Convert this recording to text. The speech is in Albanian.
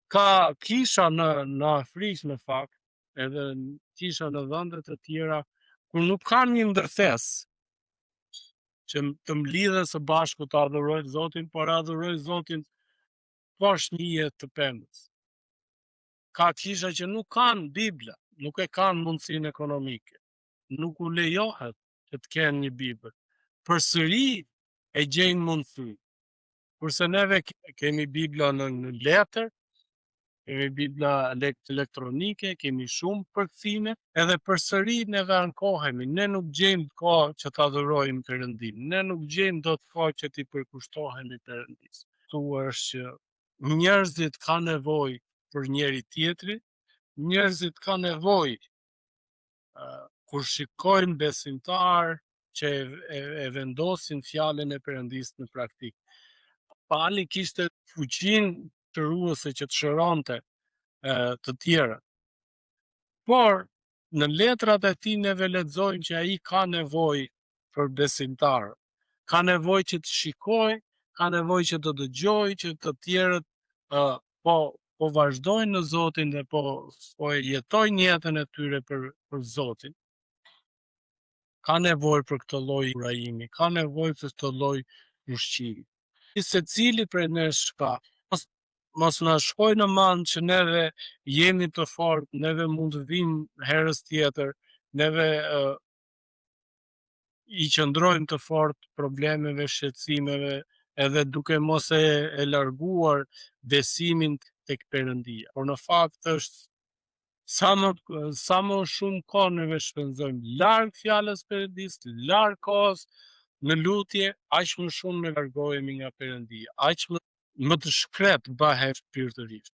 Ka kisha në Afrikë në fakt, edhe kisha në vende të tjera, ku nuk kanë një ndërtesë që të mblidhen së bashku të adhurojnë Zotin, por adhurojnë Zotin poshtë hije të pemës. Ka kisha që nuk kanë Bibla, nuk e kanë mundësinë ekonomike, nuk u lejohet që të kenë një Bibël. Përsëri e gjejnë mundësinë. Kurse neve kemi Bibla në letër, kemi Bibla elektronike, kemi shumë përkthime, edhe përsëri neve ankohemi, ne nuk gjejmë kohë që të adhurojmë Perëndinë, ne nuk gjejmë dot kohë që t'i përkushtohemi Perëndisë. Këtu është që njerëzit kanë nevojë për njëri tjetrin, njerëzit kanë nevojë kur shikojnë besimtar që e vendosin fjalën e Perëndisë në praktikë. Pali kishte fuqinë shëruese që të shëronte të tjerët. Por në letrat e tij neve lexojmë që ai ka nevojë për besimtarët. Ka nevojë që të shikojë, ka nevojë që të dëgjojë që të tjerët po vazhdojnë në Zotin dhe po e jetojnë jetën e tyre për Zotin. Ka nevojë për këtë lloj urajimi, ka nevojë për këtë lloj ushqimi. Secili prej nesh ka. Mos na shkoj në mend që neve jemi të fortë, neve mund të vijmë herës tjetër, neve i qëndrojmë të fortë problemeve, shqetësimeve, edhe duke mos e larguar besimin tek Perëndia. Por në fakt është sa më shumë kohë neve shpenzojmë larg fjalës Perëndisë, larg kohës në lutje, aq më shumë ne largohemi nga Perëndia, aq më të shkret bëhet shpirtërisht.